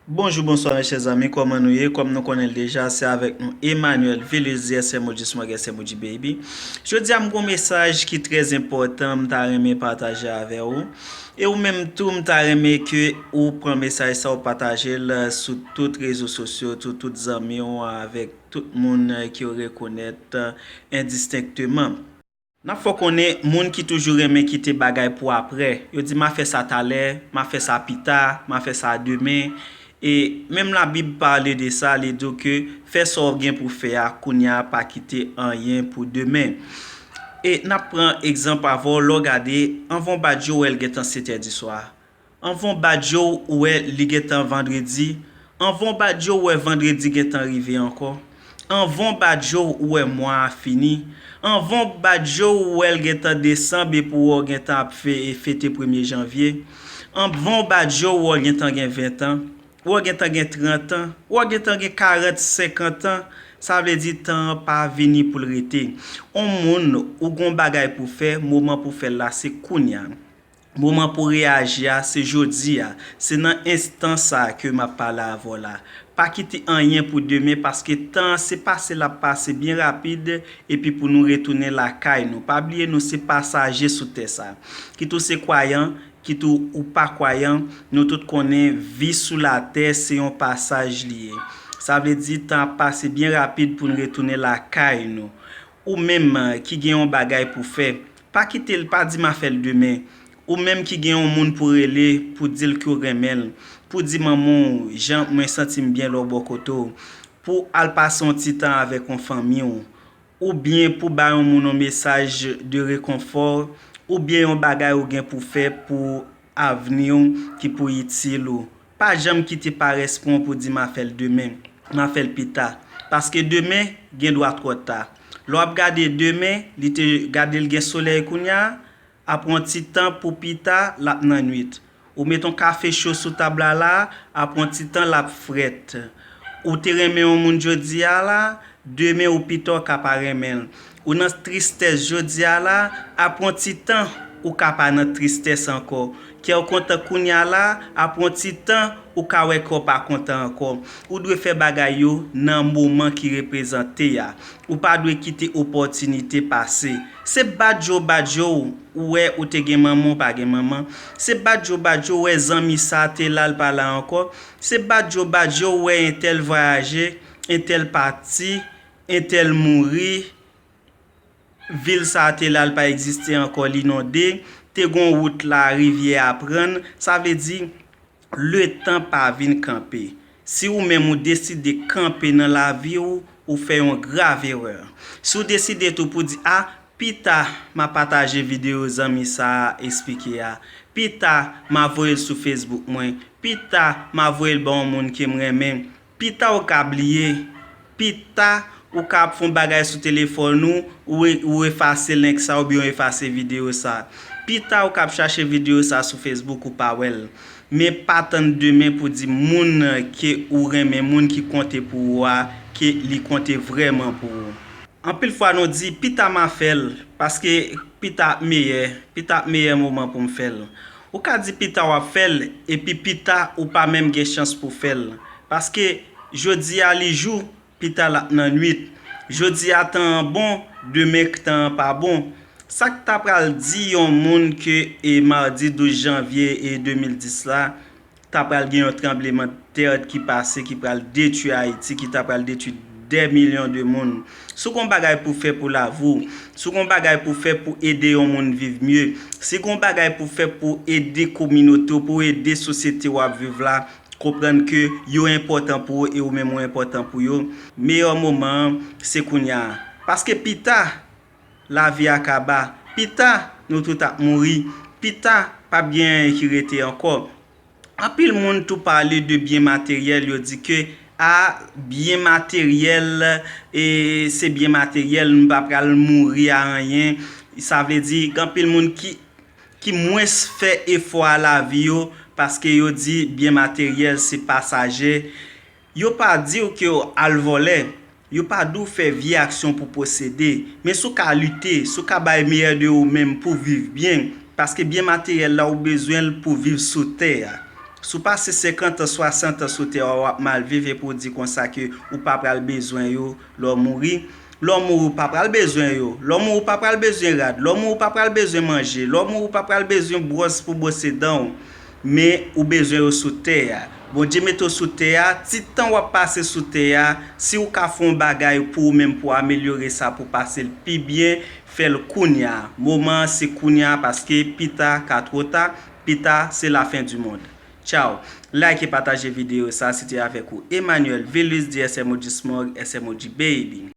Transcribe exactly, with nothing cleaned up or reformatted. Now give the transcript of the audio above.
Bonjou, bonswa, mes chers amis, kòman nou ye? Kòm nou konnen l deja, se avèk nou Emmanuel Vilus, S M O G Smog, S M O G Baby. Jodi a, m gon mesaj ki trè enpòtan, m ta renmen pataje avè ou. E ou menm tou, m ta renmen ke ou pran mesaj sa, ou pataje l sou tout rezo sosyo, sou tout zanmi w, avèk tout moun ki w rekonèt endistenkteman. N ap fè w konnen, moun ki toujou renmen kite bagay pou aprè, yo di, "M a fè sa talè, m a fè sa pita, m a fè sa demen." E menm Labib pale de sa, li di w ke fè sa w gen pou fè a kounye a, pa kite anyen pou demen. E n ap pran egzanp avè w, lè w gade, anvan w bat je w, w wè l gentan sèt è di swa. Anvan w bat je w, ou wè li gentan vandredi. Anvan w bat je w, ou wè vandredi gentan rive ankò. Anvan w bat je w, ou wè mwa a fini. Anvan w bat je w, ou wè l gentan desanm epi w wè w gentan ap fe-, fete premye janvye. Anvan w bat je w, ou wè w gentan gen ven tan. Ou wè w gentan gen trant an. Ou wè w gentan gen karant, senkant an. Sa vle di tan an pa vini pou l rete. On moun, ou gon bagay pou fè, moman pou fè l la, se kounye a. Moman pou reyaji a, se jodi a. Se nan enstan sa a ke m ap pale avè w la. Pa kite anyen pou demen, paske tan an se pase l ap pase byen rapid, epi pou nou retounen lakay nou. Pa bliye nou se pasaje sou tè sa. Kit ou se kwayan, kit ou, ou pa kwayan, nou tout konnen vi sou latè se yon pasaj li ye. Sa vle di tan ap pase byen rapid pou n retounen lakay nou. Ou menm, eh, ki gen yon bagay pou fè, pa kite l, pa di m a fè l demen. Ou menm ki gen yon moun pou rele, pou di l ke w renmen l, pou di manman w, "Jan, mwen santi m byen lè w bò kote w," pou al pase yon ti tan avèk yon fanmi w, oubyen pou bay yon moun yon mesaj de rekonfò, oubyen yon bagay ou gen pou fè pou avni w ki pou itil ou. Pa janm kite parès pran w pou di, "M a fè l demen, m a fè l pita." Paske demen gen dwa twò ta. Lè w ap gade demen, li te gade l gen solèy kounye a, apre yon ti tan pou pita, l ap nan nwit. Ou met yon kafe cho sou tab la la, apre yon ti tan, l ap frèt. Ou te renmen yon moun jodi a la, demen ou pita w ka pa renmen l. Ou nan tristès jodi a la, apre yon ti tan, ou ka pa nan tristès ankò. Kè w kontan kounye a la, apre yon ti tan, ou ka wè kè w pa kontan ankò. Ou dwe fè bagay yo nan moman ki reprezante a. Ou pa dwe kite opòtinite pase. Se bat je w bat je w, ou wè ou te gen manman, ou pa gen manman. Se bat je w bat je w, ou wè zanmi sa te la, l pa la ankò. Se bat je w bat je w, ou wè entèl vwayaje, entèl pati, entèl mouri, vil sa te la, l pa egziste ankò, l inonde, te gon wout la, rivyè a pran, sa vle di, letan pa vin kanpe. Si ou menm ou deside kanpe nan lavi w, ou fè yon grav erè. Si w deside tou pou di, "A, pita, m a pataje videyo zanmi sa a esplike a. Pita, m a voye l sou Facebook mwen. Pita, m a voye l ba yon moun ke m renmen." Pita ou ka bliye. Pita ou ka ap fè yon bagay sou telefòn ou, ou e-, ou efase link sa oubyen ou efase videyo sa. Pita ou ka ap chache videyo sa sou Facebook ou pa wè l. Men pa tann demen pou di moun ke ou renmen, moun ki konte pou ou a, ke li konte vrèman pou ou. Anpil fwa nou di, "Pita m a fè l," paske pita ap meyè, pita ap meyè moman pou m fè l. Ou ka di pita w ap fè l, epi pita ou pa menm gen chans pou fè l. Paske jodi a li jou, pita l ap nan nwit. Jodi a tan an bon, demen tan an pa bon. Sa k ta pral di yon moun ke e madi douz janvye e de mil dis la, ta pral gen yon tranbleman tè ki pase, ki pral detwi Ayiti, ki ta pral detwi dè milyon de moun. Si w gon bagay pou fè pou lavi w, si w gon bagay pou fè pou ede yon moun viv mye, si gon bagay pou fè pou ede kominote w, pou ede sosyete w ap viv la, konprann ke yo enpòtan pou ou e ou menm ou enpòtan pou yo, meyè moman an se kounye a. Paske pita, lavi a kaba. Pita, nou tout ap mouri. Pita, p ap gen anyen ki rete ankò. Anpil moun tou pale de byen materyèl, yo di ke, a, byen materyèl, e, se byen materyèl, m pa pral mouri a anyen. Sa vle di, gen anpil moun ki, ki mwens fè efò a lavi yo, paske yo di byen materyèl se pasaje. Yo pa di w ke w al vòlè. Yo pa di w fè vye aksyon pou posede. Men si w ka lite, si w ka bay meyè de ou menm pou viv byen, paske byen materyèl la ou bezwen l pou viv sou tè a. Si w pase senkant an, swasant an sou tè a, w ap mal viv epi w di konsa ke ou pa pral bezwen yo lè w mouri. Lè w mouri, ou pa pral bezwen yo. Lè w mouri, ou pa pral bezwen rad. Lè w mouri, ou pa pral bezwen manje. Lè w mouri, ou pa pral bezwen bwòs pou bwose dan w. Men ou bezwen yo sou tè a. Bondye mete w sou tè a, ti tan w ap pase sou tè a, si w ka fè yon bagay pou ou menm pou amelyore sa, pou pase l pi byen, fè l kounye a. Moman an se kounye a paske pita ka twò ta, pita se lafen di mond. Tchao. Like e pataje videyo sa, se te avèk ou Emmanuel Vilus di S M O G Smog, S M O G Baby.